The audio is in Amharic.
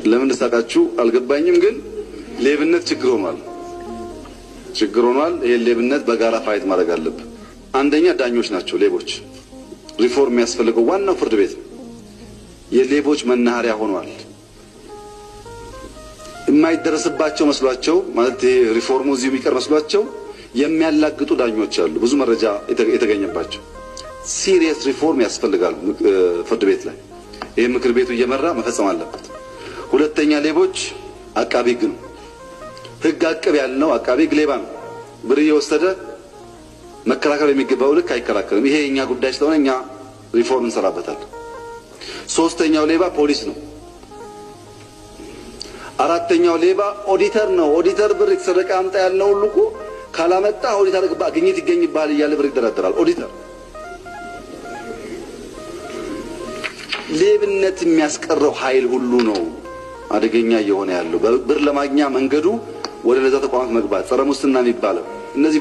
ለምን እንደሳቃችሁ አልገባኝም፣ ግን ሌብነት ችግር ሆኗል። ችግር ሆኗል። ይሄን ሌብነት በጋራ fight ማድረግ አለብን። አንደኛ ዳኞች ናቸው ሌቦች። ሪፎርም የሚያስፈልገው ዋናው ፍርድ ቤት ነው። የሌቦች መናኸሪያ ሆኗል። የማይደረስባቸው መስሏቸው ማለት ይሄ ሪፎርሙ እዚሁ የሚቀር መስሏቸው የሚያላግጡ ዳኞች አሉ፣ ብዙ መረጃ የተገኘባቸው። Serious reform ያስፈልጋል ፍርድ ቤት ላይ። ይህ ምክር ቤቱ እየመራ መፈጸም አለበት። ሁለተኛ ሌቦች አቃቢ ሕግ ነው። ሕግ አቅብ ያልነው አቃቢ ሕግ ሌባ ነው። ብር እየወሰደ መከራከር የሚገባው ልክ አይከራከርም። ይሄ የእኛ ጉዳይ ስለሆነ እኛ ሪፎርም እንሰራበታለን። ሶስተኛው ሌባ ፖሊስ ነው። አራተኛው ሌባ ኦዲተር ነው። ኦዲተር ብር የተሰረቀ አምጣ ያልነው ሁሉ እኮ ካላመጣ ኦዲት አድርግባ ግኝት ይገኝብሃል እያለ ብር ይደራደራል። ኦዲተር ሌብነት የሚያስቀረው ኃይል ሁሉ ነው አደገኛ እየሆነ ያለው። ብር ለማግኛ መንገዱ ወደ ለዛ ተቋማት መግባት፣ ጸረ ሙስና የሚባለው እነዚህ